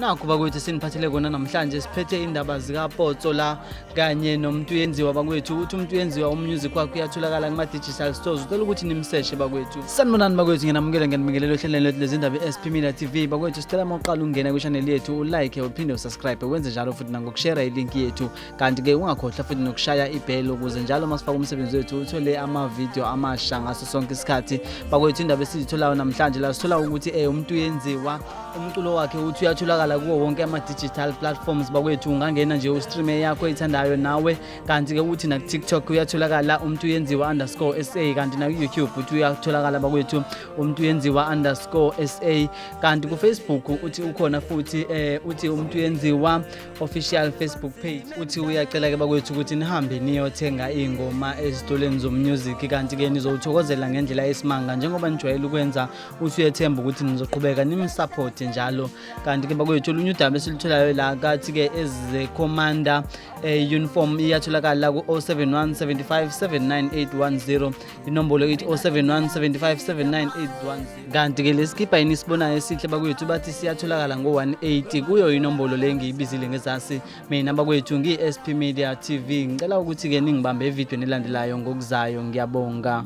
Nakhu bakwethu siniphathele kona namhlanje, siphethe indaba zikaPotso la kanye noMntuyenziwa bakwethu. Uthi uMntuyenziwa umusic wakhe uyatholakala kuma-digital stores, ucela ukuthi nimseshe bakwethu. Sanibonani bakwethu, nginamukela ngiyanibingelela ohlelweni lwethu lezindaba i-SP Media TV. Bakwethu, sicela uma uqala ukungena kwi-channel yethu ulike uphinde usubscribe, wenze njalo futhi nangokushare ilink yethu, kanti-ke ungakhohlwa futhi nokushaya ibhel ukuze njalo uma sifaka umsebenzi wethu uthole amavidiyo amasha ngaso sonke isikhathi. Bakwethu, indaba esizitholayo namhlanje la sithola ukuthi uMntuyenziwa umculo wakhe uthi uyatholakala kuwo wonke ama-digital platforms. Bakwethu, ungangena nje ustreame yakho oyithandayo nawe, kanti-ke uthi naku-TikTok uyatholakala uMntuyenziwa_SA, kanti naku-YouTube uthi uyatholakala bakwethu uMntuyenziwa_SA, kanti ku-Facebook uthi ukhona futhi, uthi uMntuyenziwa official Facebook page. Uthi uyacela-ke bakwethu ukuthi nihambe niyothenga iy'ngoma ezitolweni zomusic, kanti-ke nizowuthokozela ngendlela esimanga njengoba nijwayele ukwenza. Uthi uyethemba ukuthi nizoqhubeka nimsupport njalo. Kanti-ke bakwethu, olunye udaba esilutholayo la kathi-ke eze-commander uniform iyatholakala ku-071 75 79810, inombolo ithi 071 75 79810. Kanti-ke lesikipa yini isibonayo esihle bakwethu, bathi siyatholakala ngo-180 kuyo inombolo le ngiyibizile ngezasi. Mina bakwethu ngiyi-SP Media TV, ngicela ukuthi-ke ningibambe evidweni elandelayo ngokuzayo. Ngiyabonga.